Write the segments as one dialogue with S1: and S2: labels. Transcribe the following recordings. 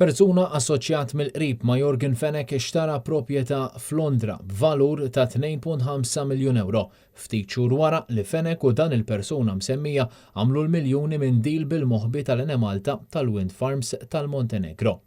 S1: Persuna assoċjat mill-qrib ma' Yorgen Fenech xtara proprjetà f'Londra b'valur ta' 2.5 miljun euro, ftit xhur wara li Fenech u dan il-persuna msemmija għamlu l-miljuni minn deal bil-moħbi tal-Enemalta tal-Wind Farms tal-Montenegro.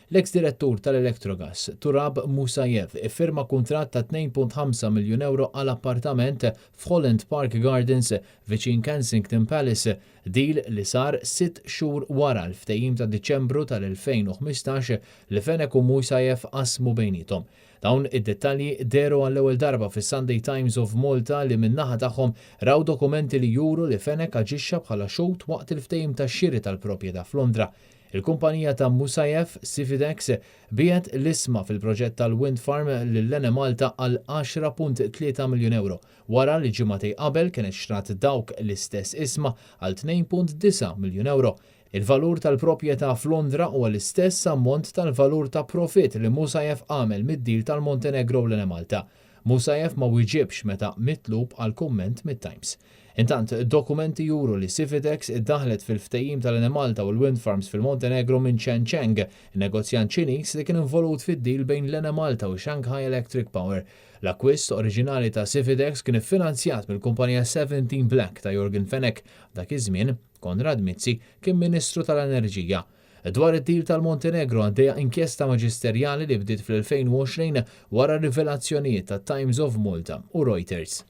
S1: L-eks direttur tal-Electrogas, Turab Musayev, iffirma kuntratt ta' 2.5 miljun euro għal appartament f'Holland Park Gardens viċin Kensington Palace, deal li sar 6 xhur wara l-ftehim ta' Diċembru tal-2015 li Fenech u Musayev qasmu bejniethom. Dawn id-dettalji dehru għall-ewwel darba fis-Sunday Times of Malta, li min-naħa tagħhom raw dokumenti li juru li Fenech aġixxa bħala xhud waqt il-ftehim tax-xiri tal-proprjetà f'Londra. Il-kumpanija ta' Musayev, Sifidex, biegħet l-ishma fil-proġett tal-Wind Farm lil Malta għal 10.3 miljun euro, wara li ġimagħtejn qabel kienet xtrat dawk l-istess ishma għal 2.9 miljun euro. Il-valur tal-proprjetà f'Londra huwa l-istess ammont tal-valur ta' profit li Musayev għamel mid-deal tal-Montenegro l-Malta. Musayev ma wieġibx meta mitlub għal kumment mit-Times. Intant, dokumenti juru li Sifidex iddaħlet fil-ftehim tal-Enemalta u l-Wind Farms fil-Montenegro minn Chen Cheng, negozjant Ċiniż li kien involut fid-deal bejn l-Enemalta u Shanghai Electric Power. L-akwist oriġinali ta' Sifidex kien iffinanzjat mill-kumpanija 17 Black ta' Yorgen Fenech. Dak iż-żmien, Konrad Mizzi kien Ministru tal-Enerġija. Dwar id-deal tal-Montenegro għaddejja inkjesta maġisterjali li bdiet fl-2020 wara rivelazzjonijiet ta' Times of Malta u Reuters.